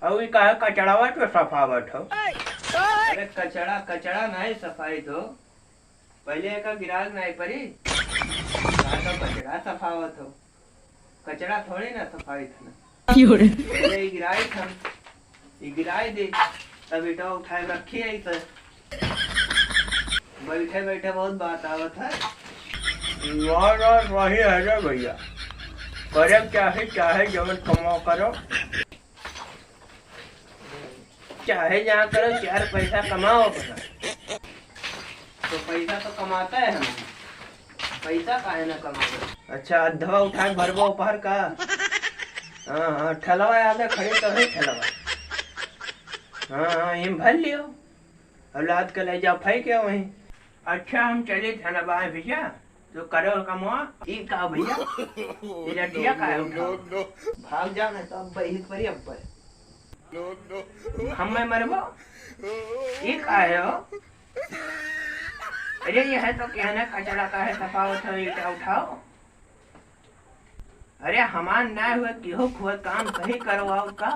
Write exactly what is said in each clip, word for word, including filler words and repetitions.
अउ ई काहे कचड़ावा तो सफावत हो? अरे कचड़ा, कचड़ा नाहीं सफाइत हो, पहिले एका गिराक नाहीं परी, का तो कचड़ा सफावत हो, कचड़ा थोड़ी ना सफाइत है ना। क्यों रे? पहिले ई गिराई था, ई गिराई दे, तब इटा उठाए रखी आई तो बैठे बैठे बहुत बात आवत है। यार, यार, वही है रे भैया, करे चाहे, चाहे जवन कमाओ करो, चाहे जहाँ करो, चार पैसा कमाओ अपना। तो पैसा तो कमाता है हम, पैसा काहे ना कमाओ? अच्छा, अधवा उठा के भरबो ऊपर का? हाँ, हाँ, ठेलवा आगे खड़ी तो है ठेलवा। हाँ, हाँ, इम भर लियो। औलाद के ले जाओ, फेंक के वहीं। अच्छा, हम चले थाना बाय भैया, तो करो कमवा। ई का भैया? ई लठिया काहे उठाओ? भाग जा, नहीं तो अब बहित परी अब पर। हम मैं मरबो? ई का है हो? अरे, ये है तो क्या ना, कचड़ा का है, सफावत हो, ईटा उठाओ। अरे, हमार ना हुए, केहू हुए, काम सही करो, और का?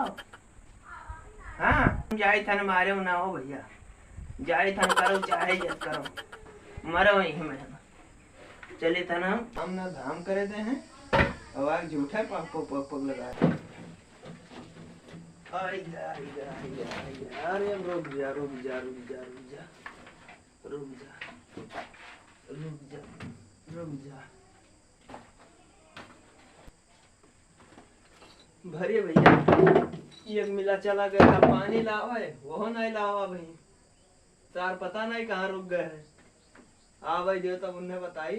हाँ, जाई थन मारे ना हो भैया, जाई थन करो, चाहे जत करो, मरो यहीं में। चले थन हम, हम ना धाम करे दे हैं, और आज झूठे पग, पग, पग, पग लगा। आई जा, आई जा, आई जा, आई जा। अरे, रुक जा, रुक जा, रुक जा, रुक जा, रुक जा, रुक जा, रुक जा। भरिए भैया, एक मिला चला गया था पानी लावे, वो नहीं लावा भाई। सार पता नहीं कहाँ रुक गए हैं। आ भाई जो तब उन्हें बताई,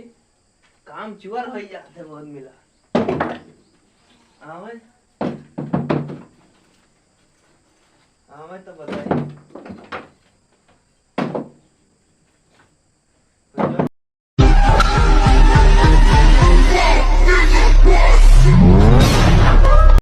काम चुअर हो जाते बहुत मिला। आवे, आवे तो बताई।